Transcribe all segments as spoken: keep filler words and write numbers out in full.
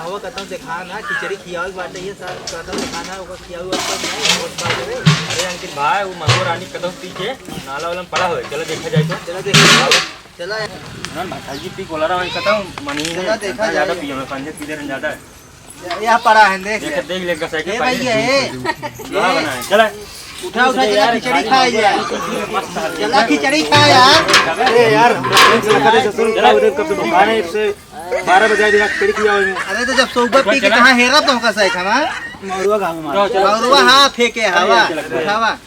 वो कतौ देखा ना, खिचड़ी खियावे के बाटे, ये सब कतौ देखा ना, ओकर खियावे वाला सब नहीं, बहुत बात है। अरे अंकित भाई, वो मंगू रानी कतौ पी के नाला वाला में पड़ा होए, चला देखा जाए तो। चला देखा जाए। चला। ना, भाई जी पी गोला रहा है, कतौ मनी चला नहीं, देखा ज्यादा जाए। पिए में, पंजे पी दे रहे ज्यादा है। ये, ये पड़ा है, देख देख, ले। देख ले, कैसे ए के भैया, पानी। ए। लोहा बना है, चला। उठा, उठा, चला, यार, खिचड़ी खाए यार। चला, खिचड़ी खा यार। अरे यार, हम लोग से कदे ससुर का उधर कब से भुखाए हैं, इससे बारह बजा दिया, खिचड़ी खियावे में। अरे तो जब सुबह पी के चला। कहाँ हेरा तो होगा सही खाना? मरुआ घाम मार। चलो, चलो। मरुआ, हाँ, फेंके हवा। चलो, चलो। उठावा।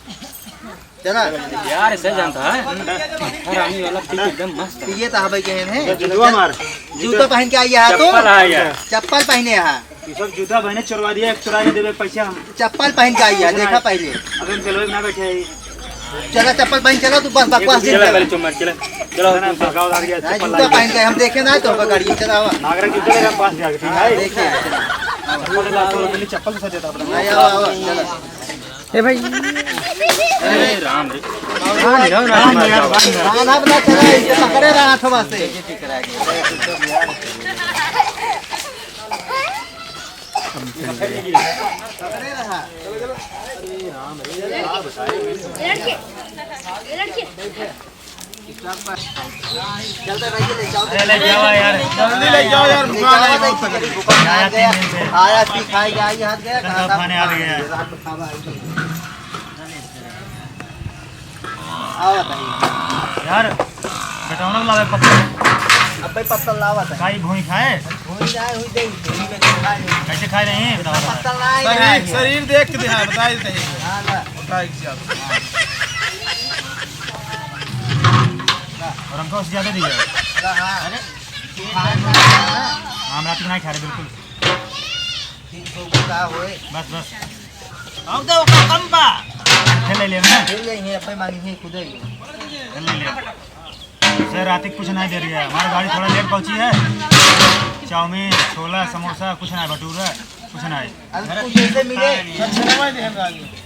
चला। यार, ऐसे जानता है? हरामी वाला पी के एकदम मस्त है। पिए तो हवे के हैं। जूता मार। जूता पहन के आई है तू? चप्पल है यार। चप्पल पहने है। ये सब जूता बहने चोरवा दिया, एक चोरा के देवे पैसा हम। चप्पल पहन के आई है, देखा पहले। अबे हम चलवे ना बैठे हैं। चला चप्पल पहन चला तू, बस बकवास दिन चला, चला। पहले चुम्मा, चला। चलो, ना, भगाओ, आ गया, नहीं, चप्पल जूता ला पहन के हम देखे ना तो गाड़ी चलावा। नागरा जूता लेकर पास जाके, ठीक है? देखे, चला। चप्पल ला, तो पहले चप्पल के साथ जाता अपना। नहीं, आओ, आओ, चला। ए भाई। अरे राम रे। बांध, बांध, बांध, बांध। खाना बना चला, इसे पकड़े रहा हाथवा से। पकड़े रहा। ये लड़के, ये लड़के। चलते भैया, ले जाओ। अरे, ले जाओ यार। जल्दी ले जाओ यार, भुखान है बहुत तगड़ी। भुखान आ गया। आया, पी खाए गया, ये हाथ गया, कहाँ था? खाने आ गया। रात में खावा आएगी। आओ बताइए। यार, बेटौना लावे पत्तल। अब भाई पत्तल लावा था। काई भूई खाए? भूई जाए, हुई दे, भूई में खाए। कैसे खाए रहे हैं? बताओ। पत्तल ना आए शरीर, शरीर देख के दिखा, बताई दे। हाँ, ला। बताई क्या? और हमको उससे ज्यादा दिया है। हाँ। अरे, हम रात को नहीं खा रहे बिल्कुल। तीन सौ का होए। बस, बस। हम तो ओका कम बा। खेल ले लेना। खेल ले, ये अपने मांगी है, खुद ही। खेल ले ले। सर, रात की कुछ नहीं दे रही है। हमारी गाड़ी थोड़ा लेट पहुंची है। चाउमीन, छोला, समोसा, कुछ नहीं, भटूरा, कुछ नहीं। अरे, कुछ जैसे मिले।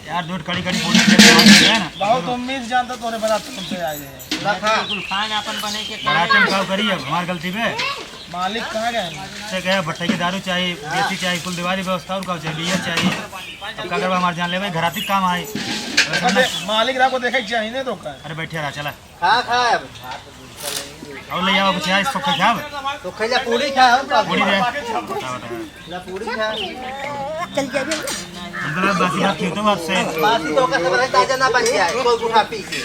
यार, दो कड़ी कड़ी पूरी के साथ है ना। बहुत उम्मीद जानता तोरे बारात तुमसे आए हैं। रखा। बिल्कुल खान अपन बने के बारात में खाओ करी, अब हमारी गलती पे। मालिक कहाँ गए हैं? से गया भट्टे की दारू चाहिए, देसी चाहिए, कुल दिवाली व्यवस्था और का चाहिए, बियर चाहिए। अब का करबा, हमारे जान ले भाई, घर आती काम आई। अरे, मालिक रात को देखे चाहिए नहीं तो का? अरे, बैठे रहा, चला। खा, खा अब। और ले जाओ कुछ यार, इसको खा जाओ। तो खैला पूरी खा, हम का पूरी दे। बता, बता। ला पूरी खा। चल जाइए। हम तो बासी बात खेलते हो आपसे। बासी तो का सब ताजा ना बन जाए, कोई उठा पी के।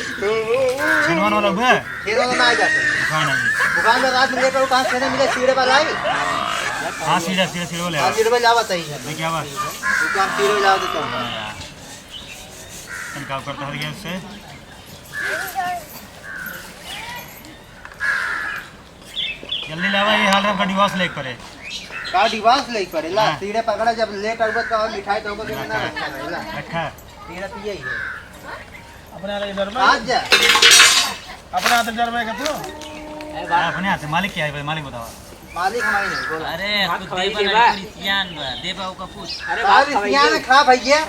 छिनवन वाला हुआ है? छिनवन ना आ जाते। दुकान है। दुकान में रात में लेकर कहाँ से मिले, सीढ़े पर आई? हाँ, सीढ़े, सीढ़े, सीढ़े वाले हाँ, हैं। सीढ़े पर लावा सही है। ये क्या बात? दुकान सीढ़े पर लावा देता हूँ। हाँ, यार। इनका ऊपर ठहर गया उससे। जल्दी लावा, ये हाल हमका डिवोर्स लेके पड़े। का डिवोर्स लेके पड़े? ला, हाँ। सीढ़े पकड़ा, जब लेट आउबा तो और मिठाई तो होगा कि ना रखा रहे, ला। रखा। तेरा पिए ही है। अपने हाथ इधर में। आज जा। अपने हाथ इधर में का तू? हाँ, अपने हाथ से। मालिक क्या है भाई? मालिक बताओ। मालिक हमारी नहीं, बोला। अरे, भात खुद खवाई देबा। देबा, ओका पूछ। अरे, भात खवाई सियान दे। खा भैया।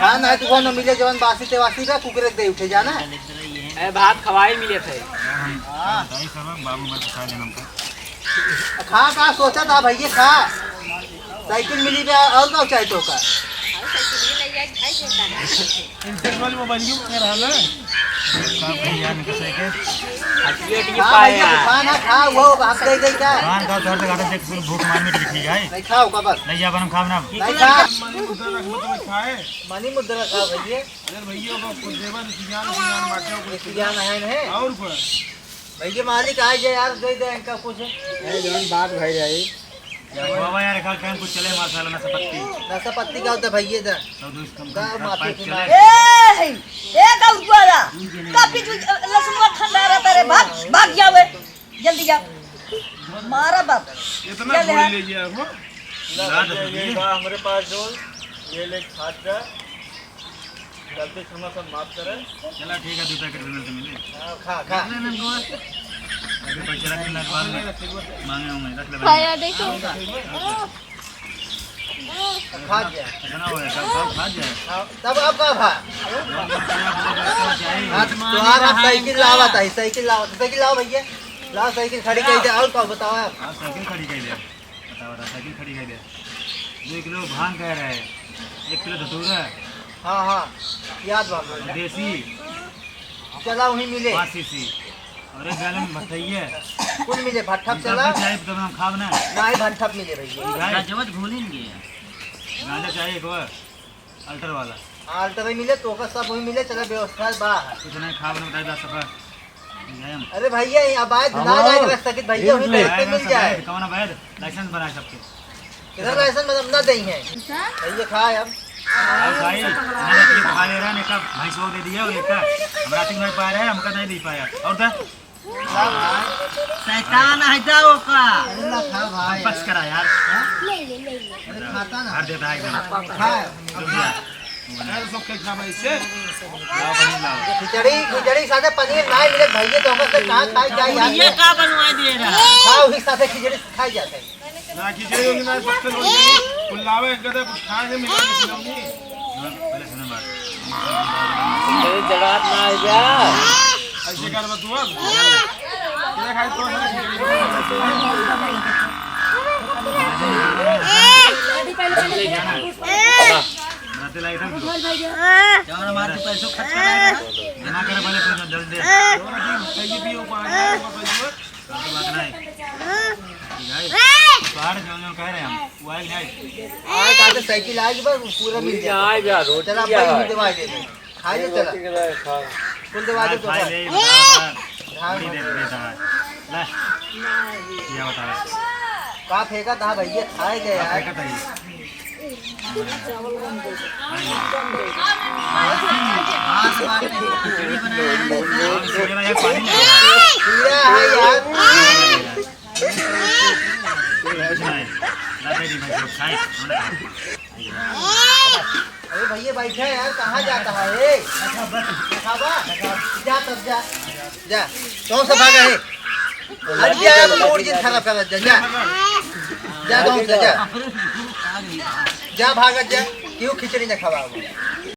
खा ना, तू कौन मिले जवन बासी ते वासी का कुकरे दे उठे जाना। ए, भात खवाई मिले थे। हाँ। बताइए साला, बाबू मर खा लेना हमको। खा, का सोचा था भैया, खा। साइकिल मिली बे, और का चाहे तो का? इनसे वाली मोबाइल क्यों कर रहा है? का भैया, इनका साइकिल? पेट की खा भैया, पाया। खा ना, खा, वो आप दे दे का? कान का दर्द का देख, भूख मार मिट गई है। नहीं खाओ का बस। नहीं जा, अपन हम खाब ना। नहीं खा। मनी मुद्रा रख, मतलब खाए। मनी मुद्रा खा भैया। अरे भैया, वो कुछ देवा, रिश्तेदार, रिश्तेदार बाटे, कोई रिश्तेदार नहीं है। और कोई? भैया, मालिक आ जाए यार, दे दे इनका कुछ। अरे जौन बात भाई रही। बाबा यार, कल टाइम कुछ चले, माशाल्लाह, नशा पत्ती। नशा पत्ती का होता भैया, दा। चौदह से कम दा, कम, माफी पाइप की चले। मार। ए, ए, गौरवाला, काफी जो लसुआ ठंडा रहता रे, भाग, भाग जावे, जल्दी जा। मारा बाप। इतना चल गोली यार। ले गया वो। ना, ये, ये बा हमरे पास जो, ये ले खा जा। गलती क्षमा सब माफ करे। चला ठीक है, दो पैकेट में मिलते मिले। हाँ, खा, खा। देख लेना इनको। अभी पैसे रख लेना, बाद में मांगे होंगे, रख ले भाई। खाया देखो। खा गया। इतना हो गया, सब, सब खा गया। हाँ, तब अब का भा? हाँ, तो यार, आप साइकिल लावा था, साइकिल लावा था, साइकिल लाओ भैया, लाओ साइकिल खड़ी कर दे, और का बताओ आप? हाँ, साइकिल खड़ी कर दे। बता, बता, साइकिल खड़ी कर दे। दो किलो भांग कह रहे हैं, एक किलो धतूरा। हाँ, हाँ, याद बा हमरे। देसी। चला वहीं मिले। पाँच सीसी। और एक गैलन भट्ठा ही है। कुल मिले भट्ठा। चला। चाय तो हम खाब ना। नहीं, भट्ठा मिले भैया। गांजा भूलेंगे। गांजा चाहिए एक बार। अल्टर वाला। हाँ, अल्टर ही मिले, तो का सब वही मिले, चला व्यवस्था बा। कुछ नहीं, खाब ना, बताई बा सफर। अरे भैया, यहाँ बाय ना जाए रख सकित भैया, वहीं बैठ के मिल जाए। कौन बैठ? लाइसेंस बनाए सबके। किधर लाइसेंस मतलब ना देई है? भैया खाए हम। भाई, मैंने एक खा ले रहा है, एक भैंस को दे दिया, और एक हम रात में पा रहे हैं, हमका नहीं दे पाया। और क्या? शैतान है जा ओका। अरे ना खा भाई। बस करा यार। ले ले, ले ले। अरे खाता ना। हर देता है एकदम। खा। अरे सब के खा भाई से। लाओ, बनी लाओ। खिचड़ी, खिचड़ी साथे पनीर ना मिले भैया, तो हमसे कहाँ खाई जाए यार? ये का बनवा दे रहा? खाओ ही साथे खिचड़ी खाई जाते हैं। ना खिचड़ी होगी ना, सबके लोग कुल्लावे, इनका तो कुछ खाए नहीं मिला, नहीं मिला। अरे जड़ात ना आ जा। ऐसे कर बस तू अब। तेरा खाई तो है। जमा मार के पैसों खर्च कराएगा। जमा करे पहले, पूरा जल्दी। कहीं भी हो, पानी, ऊपर पैसे। बात नहीं। ठीक है। बाहर जौन जौन कह रहे हैं हम, वो आए कि नहीं? आए, कहाँ से साइकिल आए कि बस पूरा मिल जाए। आए जा, रोटी चला, आ। भाई, दवाई दे दे। खा ले, चला। रोटी के लिए खा। कुल दवाई दे दो, खा ले, बता, बता। हाँ। बड़ी देर देता है। ले। क्या बता रहा है? का फेंका था भैया, खाए गए यार। फेंका था ये। हाँ, तो बात नहीं, खिचड़ी बनाया है। हाँ, खिचड़ी बनाया, पानी नहीं आया। कीड़ा है यार। अरे भैया बैठा यार, कहाँ जाता है? ए, खाबा? जा तब जा। जा, चौक से भागा है। अरे यार, मूड जिन खराब कर जा, जा। जा, चौक से जा। जा, भागा जा। क्यों खिचड़ी ना खवाओ?